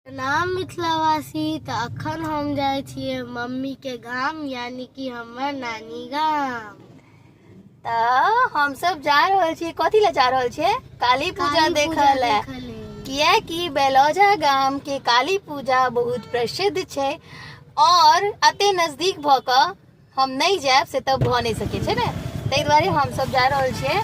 प्रणाम मिथिलावासी। तऽ अखन हम जाइ छियै मम्मीके गाम, यानी कि हमर नानी गाम। तऽ हमसब जा रहल छियै। कथी लए जा रहल छियै? काली पूजा काली देखऽ पूजा लए। देखऽ लेल। किएकि बेलौजा गाम के काली पूजा बहुत प्रसिद्ध छै और एते नजदीक भऽ कऽ हम नहि जायब से तऽ भऽ नहि सकै छै ने। ताहि दुआरे हमसब जा रहल छियै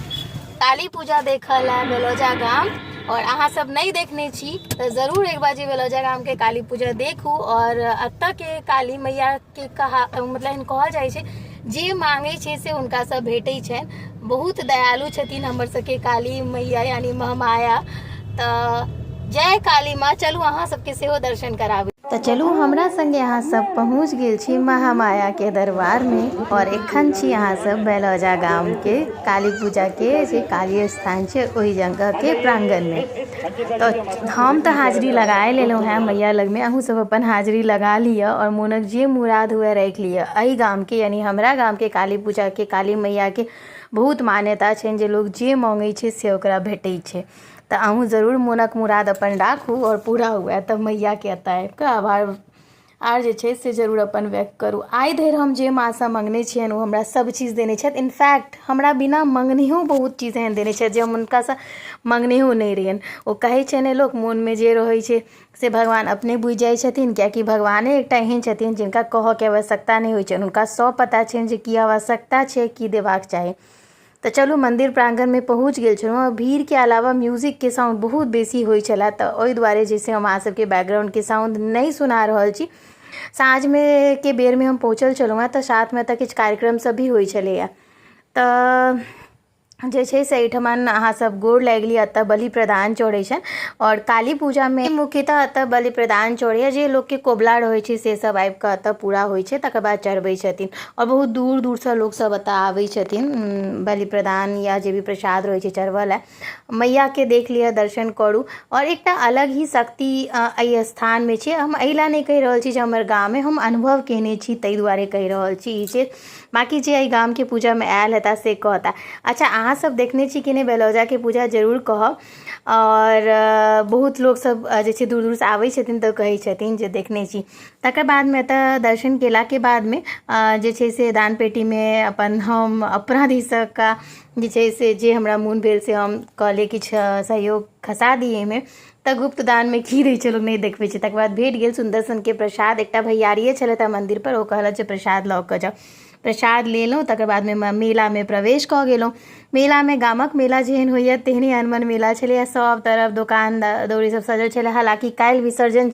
काली पूजा देखऽ लए बेलौजा गाम। और अहाँ सब नहि देखने छी तऽ जरूर एक बार जे बेलौजा गाम के काली पूजा देखू। और एतऽ के काली मैया के कहा मतलब एहन कहल जाइ छै, जे मांगै छै से हुनका सब भेटै छनि। बहुत दयालु छथिन हमर सबके काली मैया यानी महामाया। तऽ जय काली माँ। चलू अहाँ सबके सेहो दर्शन कराबी। तऽ चलू हमरा संगे अहाँ सब पहुँच गेल छी महामाया के दरबार में और एखन छी अहाँ सब बेलौजा गाम के काली पूजा के जे काली स्थान छै ओहि जगह के प्रांगण में। तऽ हम तऽ हाजिरी लगाए लेलहुँ हेँ मैया लगमे, अहूँ सब अपन हाजिरी लगा लिअ और मोनक जे मुराद हुए राखि लिअ। एहि गामके यानी हमरा गामके काली पूजाके काली मैयाके बहुत मान्यता छनि जे लोक जे माँगै छै से ओकरा भेटै छै। तऽ अहूँ जरूर मोनक मुराद अपन राखू आओर पूरा हुए तऽ मैयाके एतऽ आबिकऽ आभार आर जे छै से जरूर अपन व्यक्त करू। आइ धरि हम जे माँसँ मङ्गने छियनि ओ हमरा सभ चीज देने छथि। इनफैक्ट हमरा बिना मङ्गनहियो बहुत चीज एहन देने छथि जे हम हुनकासँ मङ्गनहियो नहि रहियनि। ओ कहै छै ने, लोक मोनमे जे रहै छै से भगवान अपने बुझि जाइ छथिन। किएकि भगवाने एकटा एहन छथिन जिनका कहऽके आवश्यकता नहि होइ छनि, हुनका सभ पता छनि जे की आवश्यकता छै, की देबाक चाही। तऽ चलू मन्दिर प्राङ्गणमे पहुँच गेल छलहुँ। भीड़के अलावा म्यूजिकके साउंड बहुत बेसी होइ छलै, तऽ ओहि दुआरे जे छै हम अहाँ सबके बैकग्राउंडके साउंड नहि सुना रहल छी। साँझमे के बेरमे हम पहुँचल छलहुँ हेँ, तऽ साथमे तऽ किछु कार्यक्रम सब भी होइ छलैए। तऽ जे छै से एहिठमन अहाँ सब गोर लागि लिअ। एतऽ बलि प्रदान चढ़ै छनि आओर काली पूजामे मुख्यतः एतऽ बलि प्रदान चढ़ैए। जे लोकके कोबला रहै छै से सब आबिकऽ एतऽ पूरा होइ छै, तकर बाद चढ़बै छथिन। आओर बहुत दूर दूरसँ लोकसब एतऽ आबै छथिन बलि प्रदान या जे भी प्रसाद रहै छै चढ़बऽ लए। मैयाके देख लिअ, दर्शन करू। आओर एकटा अलग ही शक्ति एहि स्थानमे छै। हम एहि लए नहि कहि रहल छी जे हमर गाममे हम अनुभव कयने छी ताहि दुआरे कहि रहल छी ई चीज। बाँकी जे एहि गामके पूजामे आयल हेता से कहता। अच्छा, अहाँ सब देखने छी कि नहि बेलौजाके पूजा, जरूर कहब। आओर बहुत लोकसब जे छै दूर दूरसँ आबै छथिन तऽ कहै छथिन जे देखने छी। तकर बादमे एतऽ दर्शन केलाके बादमे जे छै से दान पेटीमे अपन हम अपना दिससँ का जे छै से जे हमरा मोन भेल से हम कहलियै किछु सहयोग खसा दी एहिमे। तऽ गुप्त दानमे की दै छै लोक नहि देखबै छै। तकर बाद भेट गेल सुन्दर सनके प्रसाद। एकटा भैयारिए छलथि मन्दिरपर, ओ कहलथि जे प्रसाद लऽ कऽ जाउ। प्रसाद लेलहुँ, तकर बादमे मेलामे प्रवेश कऽ गेलहुँ। मेलामे गामक मेला जेहन होइए तेहने अनमन मेला छलैए। सभ तरफ दोकान दौरी सभ सजल छलै, हालाँकि काल्हि विसर्जन।